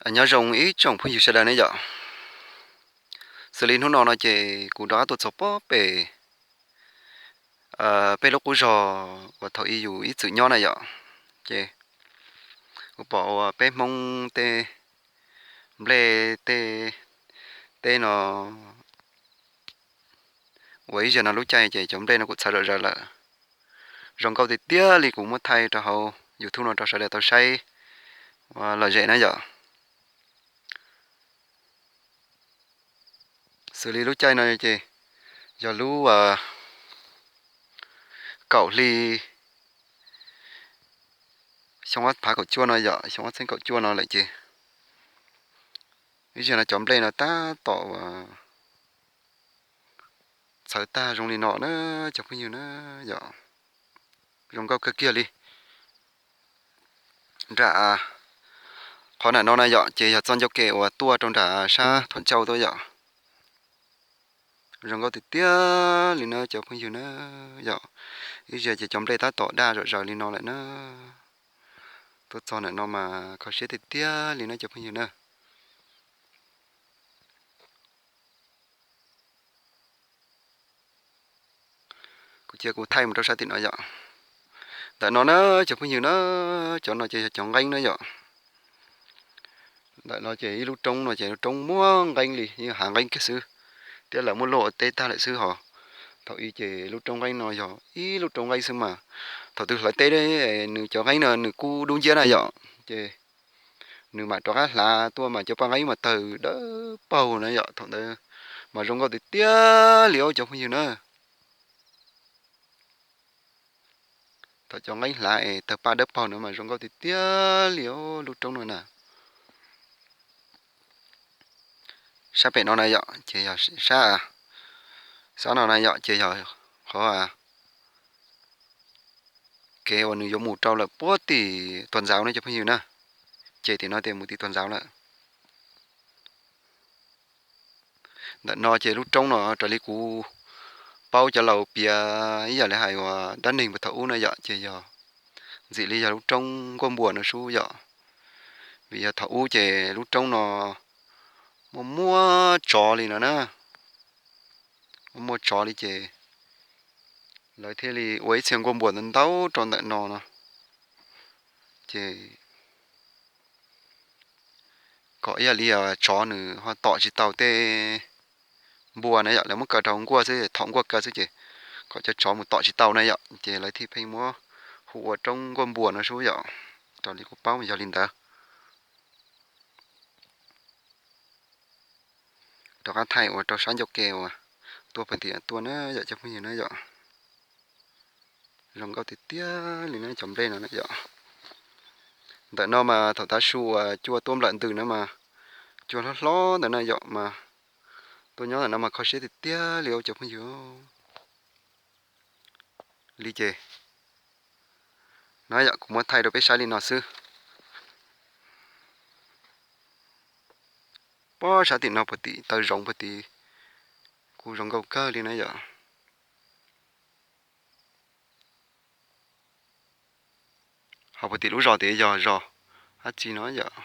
Nyob zoo ib tsoom phooj ywg sawv daws ne yom. Xws li hnub no no ces kuv rov qab tuaj txog pob pem peb lub qub zog uas thaum ub yus ib txwm nyob na yom. Ces kuv pom uas peb Hmoob tej nplej tej teb no uas ib zaug no lub caij ces cov nplej no kuj txhawv zom zaws lawm. Zoo nkauj tiag tiag li, kuv muab thaij rau hauv YouTube no rau sawv daws tau saib ua lom zem na yom. Xws li lub caij no ces yog lub kaum hli xyoo ob phav kaum cuaj no yom, xyoo ob txhiab kaum cuaj no lawm ces ib zaug no cov nplej no tab tom uas txhawv tag zoo li no na cov phooj ywg na yom. Zoo nkauj kawg kiag li. Nram qhov nram no na yom ces yog txoj ncauj ke uas tuaj rau nram sab Thuam Cauj tuaj yom. Zoo nkauj tiag tiag li na cov phooj ywg na yom. Ib zaug ces cov nplej tab tom daj zom zaws li no lawm na. Tuaj txog ntawm no mas kho siab tiag tiag li na cov phooj ywg na. Kuv cia kuv thaij mus rau sab tim no yom. Ntawm no na cov phooj ywg na, cov no ces yog cov nqeeb na yom. Ntawm no ces ib lub roob no ces lub roob muaj nqeeb li, yeej hav nqeeb kiag xwb, thiab lawv muab luaj ua teb tag lawm xwb hos. Thaum ub ces lub roob nqeeb no yog ib lub roob nqeeb xwb mas thaum twg hlawv teb nws cov nqeeb no nws kuj dub nciab na yom, ces nws mam rov qab hlav tuaj mas cov paj nqeeb mas tawg dawb paug na yom. Thaum ntawd mas zoo nkauj tiag tiag li os cov phooj ywg na. Thaum cov nqeeb hlav es tawg paj dawb paug no mas zoo nkauj tiag tiag li os lub roob no na. Sab pem no na yom ces yog sab, sab no na yom ces yog qhov kev uas nws yuav mus rau lawm puag tim Tuam Ntxauv no cov phooj ywg na. Ces tim no tias mus tim Tuam Ntxauv lawm. Ntawm no ces lub roob no raws li kuv paub cov laus piav ib yam li hais uas dab neeg puag thaum ub na yom ces yog ntxim li yog lub roob Nkuaj Npuas no sub yom. Vim yog thaum ub ces lub roob no muaj muaj tsov li no na, muaj muaj tsov li ces lawv thiaj li ua ib txhia nkuaj npuas ntau ntau rau ntawm no no, ces kom ib yam li tsov nws ho tom tsis tau tej npua na yom, lawv muab kaw rau nkuaj xwb, thom nkuaj kaw xwb ces kom cov tsov mus tom tsis tau na yom, ces lawv thiaj pheej muab hu ua roob Nkuaj Npuas no sub yom. Raws li kuv paub yog li ntawd. Rov qab thaij ua rau sab ncauj ke uas tuaj puag tim tuaj na yom cov phooj ywg na yom. Zoo nkauj tiag tiag li na cov nplej no na yom. Ntawm no mas thaum tav su uas cua tuaj nplawm ntws na mas cua hlob hlob ntawm no yom mas tuaj nyob ntawm no mas kho siab tiag tiag li cov phooj ywg. Li ces no yom kuv muab thaij rau peb saib li no xwb. Pob sab tim no puag tim taw zoov puag tid kuj zoo nkauj kawg li na yom. Ho puag tim lub zos tid yog zos dab tsi no yom.